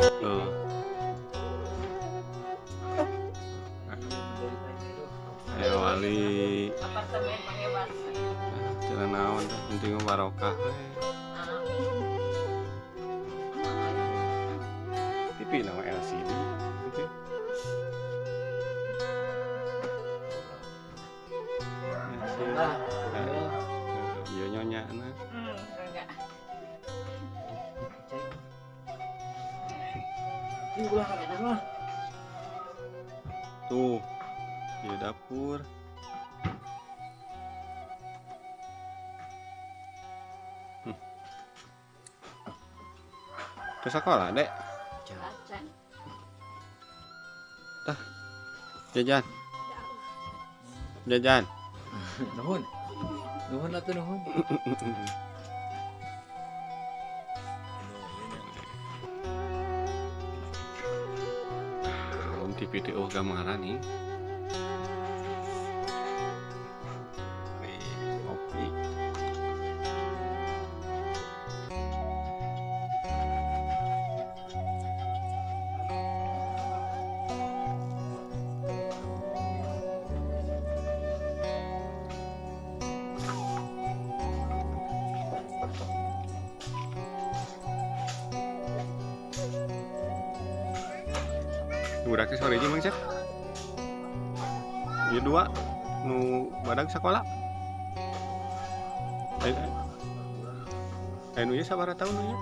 Tuh. Ayo wali. Apartemen pangebat. Jalan naon teh penting barokah we. TV nama LCD gitu. LCD. Iya nyonya na. Enggak. Tuh, di dapur. Ke sekolah, Dek? Acan. Tah. Jajan. Jajan. Nuhun. Nuhun atuh nuhun. Naon TV teh eueuh gambaran nih. Wih, ngopi. Budaknya sore aja Mang Cep. Ieu dua nu badag sekolah. Nu ieu sabaraha tahun nu ieu?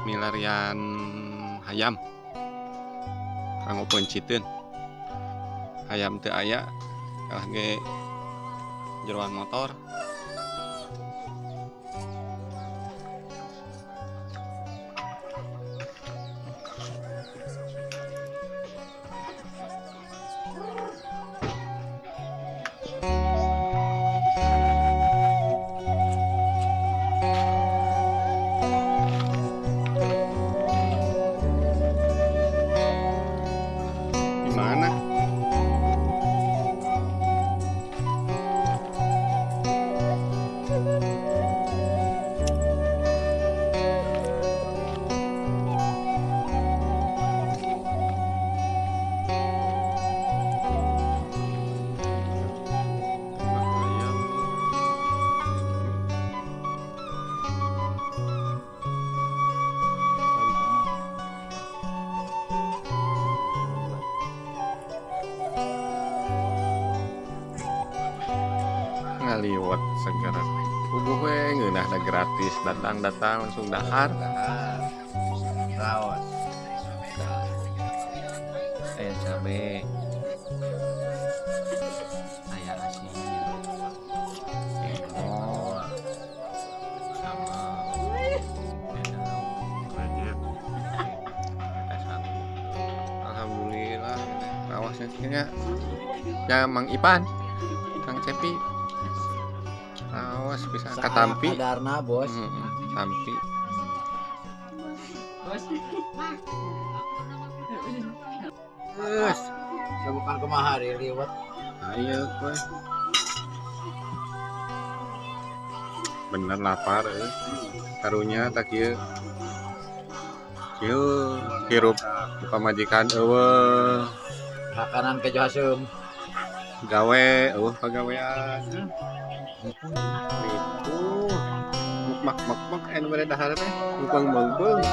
Milarian hayam kanggo peunciteun hayam teu aya kalah ge jeroan motor. Mana? Ngaliwat seger ubuh we ngeunah da gratis datang-datang langsung dahar. Raos. Aya cabe. Aya asin. Jengkol. Sama rejep. Eta satu. Alhamdulillah rawasnya nya. Ya Mang Ipan. Kang Cepi. Awas bisa katampi. Kadarna, Bos. Tampi. Bos. Geus. Bukan kumaha liwet. Ayo kowe. Bener lapar euy. Karunya tak kieu. Kieu hirup pamajikan eueuh. Makanan kejo haseum. Gawe eueuh pagawean. Itu mak mak mak anu bade dahar teh mukang beung-beung.